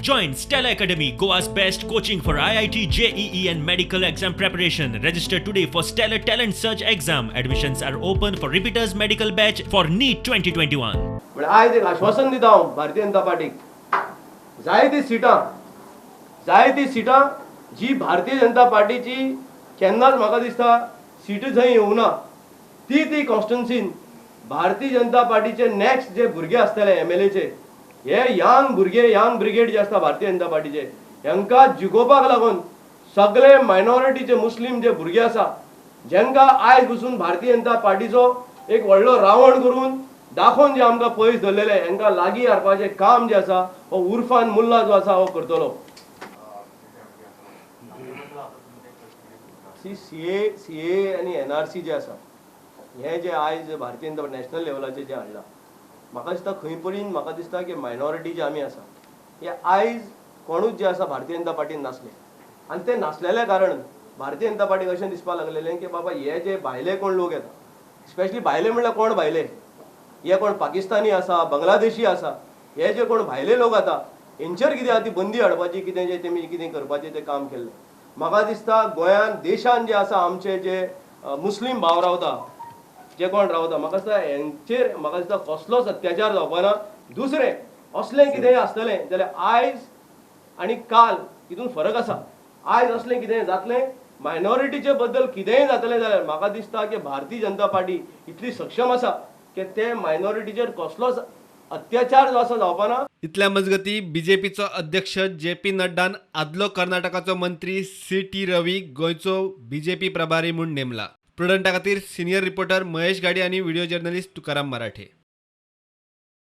Join Stella Academy, Goa's best coaching for IIT, JEE, and medical exam preparation. Register today for Stellar Talent Search exam. Admissions are open for repeaters medical batch for NEET 2021. म्हळ्यार आयज एक आश्वासन दिता हांव भारतीय जनता पार्टीक, जायतीं सिटां, जायतीं सिटां जी भारतीय जनता पार्टीची केन्नाच म्हाका दिसता सीट जंय येवना ती ती कॉन्स्टिट्युन्सीन भारतीय जनता पार्टीचे नेक्स्ट जे भुरगे आसतले एमएलएचे, हे यंग भुरगे, यंग ब्रिगेड जे आसता भारतीय जनता पार्टीचे, हेंकां जिखोवपाक लागून सगळे मायनॉरिटीचे मुस्लीम जे भुरगे आसा, जेंकां आयज पसून भारतीय जनता पार्टीचो एक व्हडलो रावण करून दाखोवन जे आमकां पयस दवरलेले, हेंकां लागीं हाडपाचें काम जें आसा हो उर्फान मुल्ला जो आसा हो करतलो. सी सीए आनी एनआरसी जे आसा, हें जे आयज भारतीय जनता नॅशनल लेवलाचेर जें हाडलां, म्हाका दिसता खंय परीन म्हाका दिसता की मायनॉरिटी जे आमी आसा हे आयज कोणूच जे आसा भारतीय जनता पार्टीन नासले आनी ते नासलेल्या कारण भारतीय जनता पार्टीक अशें दिसपाक लागलेलें की बाबा हे जे भायले कोण लोक येता, स्पेशली भायले म्हणल्यार कोण भायले, हे कोण पाकिस्तानी आसा, बांगलादेशी आसा, हे जे कोण भायले लोक आतां हेंचेर कितें आहा ती बंदी हाडपाची, कितें जें तेमी कितें करपाचें तें काम केल्लें. म्हाका दिसता गोंयांत देशान जे आसा आमचे जे मुस्लीम भाव रावता, जे कोण रावता, म्हाका दिसता हेंचेर म्हाका दिसता कसलोच अत्याचार जावपा ना. दुसरें असलें कितेंय आसतलें जाल्यार आयज आनी काल हितून फरक आसा. आयज असलें कितेंय जातलें, मायनॉरिटीचे बद्दल कितेंय जातलें जाल्यार म्हाका दिसता की भारतीय जनता पार्टी इतली सक्षम आसा की ते मायनॉरिटीचेर कसलोच अत्याचार जो आसा जावपा ना. इतल्या मजगती बीजेपीचो अध्यक्ष जे पी नड्डान आदलो कर्नाटकाचो मंत्री सी टी रवी गोंयचो बीजेपी प्रभारी म्हूण नेमला. प्रुडंटा खातीर सिनियर रिपोर्टर महेश गाडी आनी व्हिडिओ जर्नलिस्ट तुकाराम मराठे.